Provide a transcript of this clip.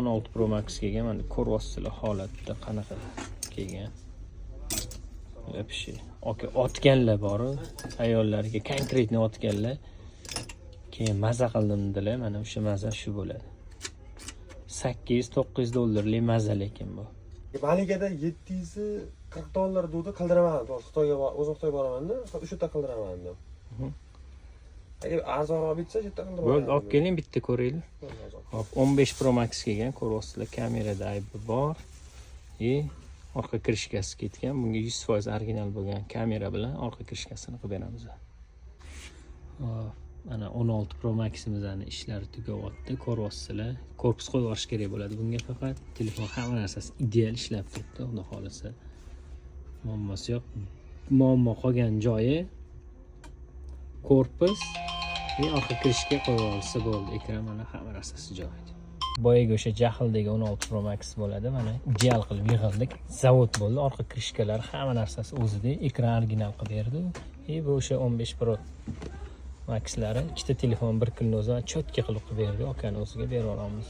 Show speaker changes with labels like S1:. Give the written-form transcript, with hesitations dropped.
S1: 16 Pro Max kelgan. Mana, ko'ryapsizlar, holatda qanaqa kelgan. Вообще, aka, otganlar boru, ayollarga конкретно otganlar. Keyin maza qildim dedilar. Mana o'sha maza shu bo'ladi. 800-900 dollarlik maza lekin bu.
S2: Malikada 740 dollar degdi, qildiraman. To'g'ri, Xitoyga o'zim Xitoyga boramanda, o'sha yerda qildiraman dedim. Agar arzonroq bitsa, shu yerda qildiraman.
S1: Bo'ldi, olib keling, bitta ko'raylik.
S2: Bo'ldi, arzon.
S1: Hop, 15 Pro Max kelgan, ko'ryapsizlar, kamerada aybi bor. И orqa крышка si ketgan. Bunga 100% original bo'lgan kamera bilan orqa крышка sini qilib beramiz. Hop, mana 16 Pro Maximizni ishlari tugayapti, ko'ryapsizlar. Korpus qo'yib yuborish kerak bo'ladi bunga faqat. Telefon hamma narsasi ideal ishlab turibdi, xudo xohlasa. Muammosi yo'q. Muammo qolgan joyi korpus и orqa крышка qo'yib olsa bo'ldi. Ekran, mana, hamma narsasi joyida. Boyagi o'sha jahldagi 16 Pro Max bo'ladi. Mana, ideal qilib yig'ildik. Zavod bo'ldi. Orqa крышка lar, hamma narsasi o'zida. Ekran original qilib berdi. И bu o'sha 15 Pro Maxlari, ikkita telefon bir kunni o'zida чётко qilib qilib berdi. Akani o'ziga berib olamiz.